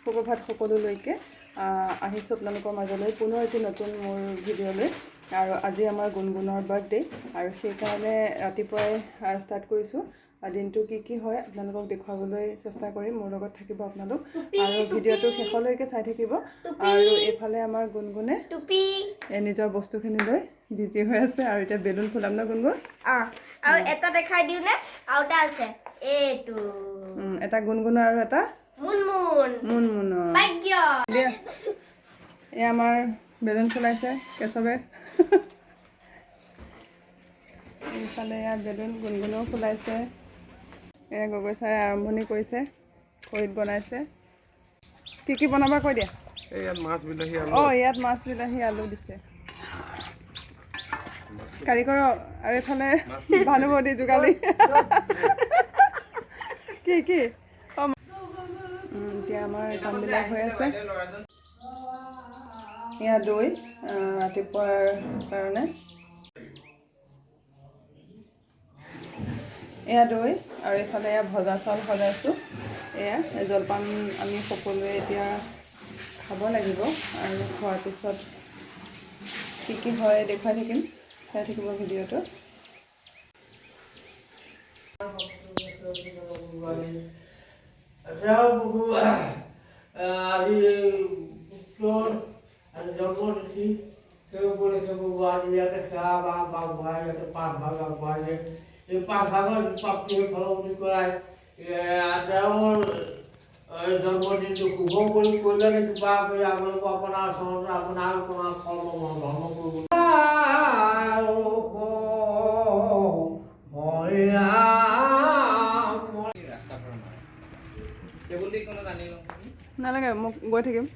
সুপ্ৰভাত সকলোলৈকে। আহিছোঁ আপোনালোকৰ মাজলৈ পুনৰ এটি নতুন মোৰ ভিডিঅ'লৈ। আৰু আজি আমাৰ গুণগুণৰ বাৰ্থডে আৰু সেইকাৰণে ৰাতিপুৱাই ষ্টাৰ্ট কৰিছোঁ। দিনটো কি কি হয় আপোনালোকক দেখুৱাবলৈ চেষ্টা কৰিম, মোৰ লগত থাকিব আপোনালোক আৰু ভিডিঅ'টো শেষলৈকে চাই থাকিব। আৰু এইফালে আমাৰ গুণগুণে নিজৰ বস্তুখিনি লৈ বিজি হৈ আছে আৰু এতিয়া বেলুন ফুলাম ন গুণগুণ? আৰু এটা দেখাই দিওঁ নে? আৰু এটা আছে এইটো, এটা গুণগুণ আৰু এটা মুনমুন। মুনমুন ভাগ্য। দিয়া, এই আমাৰ বেলুন ফুলাইছে কেশৱে। এইফালে এয়া বেলুন গুণগুণেও ফুলাইছে। এয়া গগৈ ছাৰে আৰম্ভণি কৰিছে, খৰিত বনাইছে। কি কি বনাবা কৈ দিয়া। ইয়াত মাছ বিলাহী আলু। অঁ, ইয়াত মাছ বিলাহী আলু দিছে কাৰিকৰ। আৰু এইফালে ভানুবতী যোগালী কি কি। অঁ, এতিয়া আমাৰ কামবিলাক হৈ আছে। এয়া দৈ ৰাতিপুৱাৰ কাৰণে, এয়া দৈ। আৰু এইফালে এয়া ভজা চাউল সজাইছোঁ। এয়া জলপান আমি সকলোৱে এতিয়া খাব লাগিব আৰু খোৱাৰ পিছত কি কি হয় দেখুৱাই থাকিম, চাই থাকিব ভিডিঅ'টো। আজি পুত্ৰৰ আজি জন্মতিথি, সেই উপলক্ষে আজি ইয়াতে সেৱা বা বঢ়াই ইয়াতে পাঁচ ভাগ আগবঢ়াইছে। এই পাঁচ ভাগৰ প্ৰাপ্তি ফলৱতী কৰাই তেওঁৰ জন্মদিনটো শুভ কৰি কল্যাণে কৃপা কৰি আপোনালোক আপোনাৰ চৰণত আপোনাৰ আপোনাৰ কৰ্ম ধৰ্ম কৰিব। নালাগে, মোক গৈ থাকিম।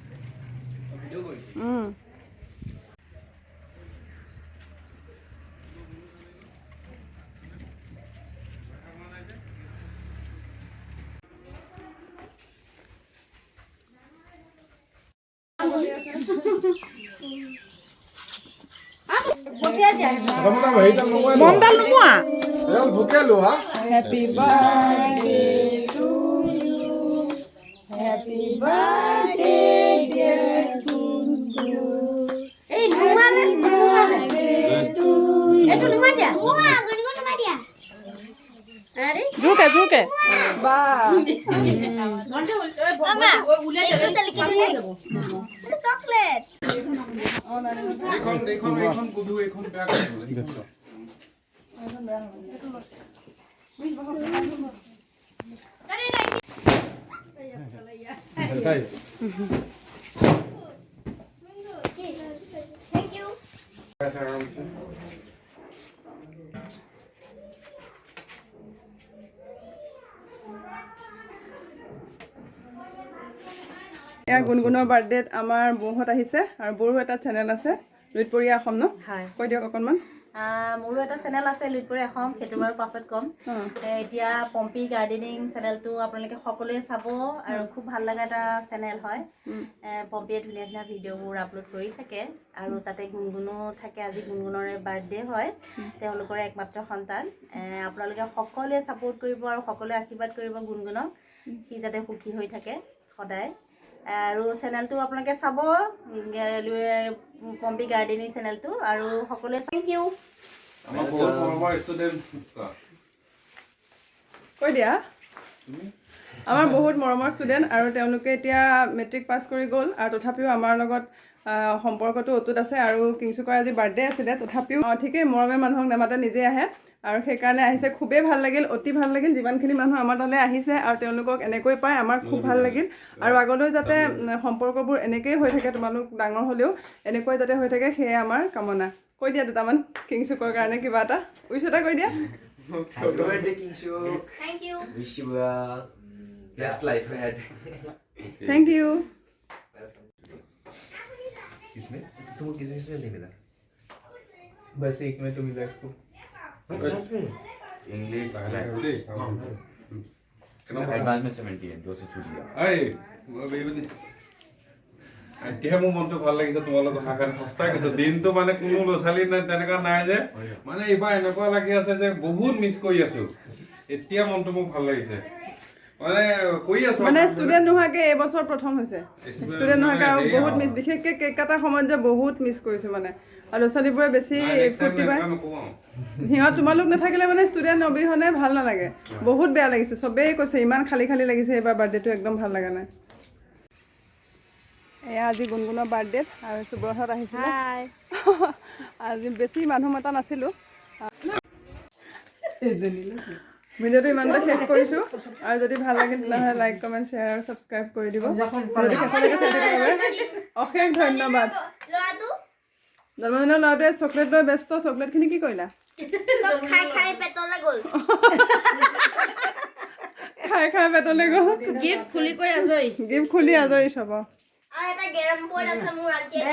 মমডাল নোমোৱা। Happy birthday to you, happy birthday dear Kinchu. এই নুমালে নুমালে টু এইটো নুমা দিয়া, গুণগুণ নুমা দিয়া। আৰে জোৰকে জোৰকে বা। মামা, এইটো চেলকি দিলে চকলেট। এইখন এইখন এইখন গধুৰ, এইখন বেয়া কৰিব। Thank you. এয়া গুণগুণৰ বাৰ্থডেত আমাৰ বৌহঁত আহিছে আৰু বৌৰো এটা চেনেল আছে, লুইতপৰীয়া অসম ন? হয়। কৈ দিয়ক অকণমান। মোৰো এটা চেনেল আছে লুইতপৰীয়া অসম, সেইটো বাৰু পাছত ক'ম। এতিয়া পম্পী গাৰ্ডেনিং চেনেলটো আপোনালোকে সকলোৱে চাব আৰু খুব ভাল লগা এটা চেনেল হয়। পম্পীয়ে ধুনীয়া ধুনীয়া ভিডিঅ'বোৰ আপলোড কৰি থাকে আৰু তাতে গুণগুণো থাকে। আজি গুণগুণৰে বাৰ্থডে হয়, তেওঁলোকৰে একমাত্ৰ সন্তান। আপোনালোকে সকলোৱে ছাপোৰ্ট কৰিব আৰু সকলোৱে আশীৰ্বাদ কৰিব গুণগুণক, সি যাতে সুখী হৈ থাকে সদায়। আৰু চেনেলটো আপোনালোকে চাব, পম্পী গাৰ্ডেনিং চেনেলটো আৰু সকলোৱে। Thank you. আমাৰ বহুত মৰমৰ ষ্টুডেণ্ট। কৈ দিয়া। আমাৰ বহুত মৰমৰ ষ্টুডেণ্ট আৰু তেওঁলোকে এতিয়া মেট্ৰিক পাছ কৰি গ'ল আৰু তথাপিও আমাৰ লগত সম্পৰ্কটো অটুট আছে। আৰু কিংচুকৰ আজি বাৰ্থডে আছিলে, তথাপিও ঠিকেই মৰমে মানুহক নামাতে, নিজেই আহে আৰু সেইকাৰণে আহিছে। খুবেই ভাল লাগিল, অতি ভাল লাগিল। যিমানখিনি মানুহ আমাৰ তালৈ আহিছে আৰু তেওঁলোকক এনেকৈ পাই আমাৰ খুব ভাল লাগিল। আৰু আগলৈ যাতে সম্পৰ্কবোৰ এনেকেই হৈ থাকে, তোমালোক ডাঙৰ হ'লেও এনেকৈ যাতে হৈ থাকে, সেয়ে আমাৰ কামনা। কৈ দিয়া দুটামান কিংচুকৰ কাৰণে কিবা এটা উইচ এটা কৈ দিয়া। Happy birthday, Kingshuk. Thank you. Wish you a blessed life ahead. Thank you. किसमें तुमको किसमें किसमें नहीं मिला? बस एक में तो मिला इसको। में इंग्लिश एडवांस में 70 है, 2 से छूट गया। এতিয়া মোৰ মনটো ভাল লাগিছে তোমালোক অহাৰ কাৰণে। সঁচাই কৈছো, দিনটো মানে কোনো ল'ৰা ছোৱালী নাই তেনেকুৱা নাই যে, মানে এইবাৰ এনেকুৱা লাগি আছে যে বহুত মিছ কৰি আছো। এতিয়া মনটো মোৰ ভাল লাগিছে। মানে কৰি আছো। মানে ষ্টুডেণ্ট নোহোৱাকে এইবছৰ প্ৰথম হৈছে। ষ্টুডেণ্ট নোহোৱাকে আৰু বহুত মিছ, বিশেষকৈ কেক কটাৰ সময়ত যে বহুত মিছ কৰিছোঁ মানে। আৰু ল'ৰা ছোৱালীবোৰে বেছি ফূৰ্তি পায়। সিহঁত তোমালোক নাথাকিলে মানে ষ্টুডেণ্ট অবিহনে ভাল নালাগে। বহুত বেয়া লাগিছে, চবেই কৈছে ইমান খালী খালী লাগিছে এইবাৰ বাৰ্থডেটো, একদম ভাল লগা নাই। এয়া আজি গুণগুণৰ বাৰ্থডেত আৰু সুব্ৰতহঁত আহিছিলে। আজি বেছি মানুহ মতা নাছিলোঁ। ভিডিঅ'টো ইমানতে শেষ কৰিছোঁ আৰু যদি ভাল লাগে তেনেহ'লে লাইক, কমেণ্ট, শ্বেয়াৰ আৰু ছাবস্ক্ৰাইব কৰি দিব। ভিডিঅ'টো শেষলৈকে চাই থকাৰ বাবে অশেষ ধন্যবাদ। ল'ৰাটো। জন্মদিনৰ ল'ৰাটোৱে চকলেট লৈ ব্যস্ত। চকলেটখিনি কি কৰিলা? চব খাই খাই পেটলৈ গ'ল। খাই খাই পেটলৈ গ'ল। গিফ্ট খুলি কৰি আজৰি। গিফ্ট খুলি আজৰি চব। আৰু এটা গেৰম বৰ্ড আছে মোৰ আন্টিয়ে।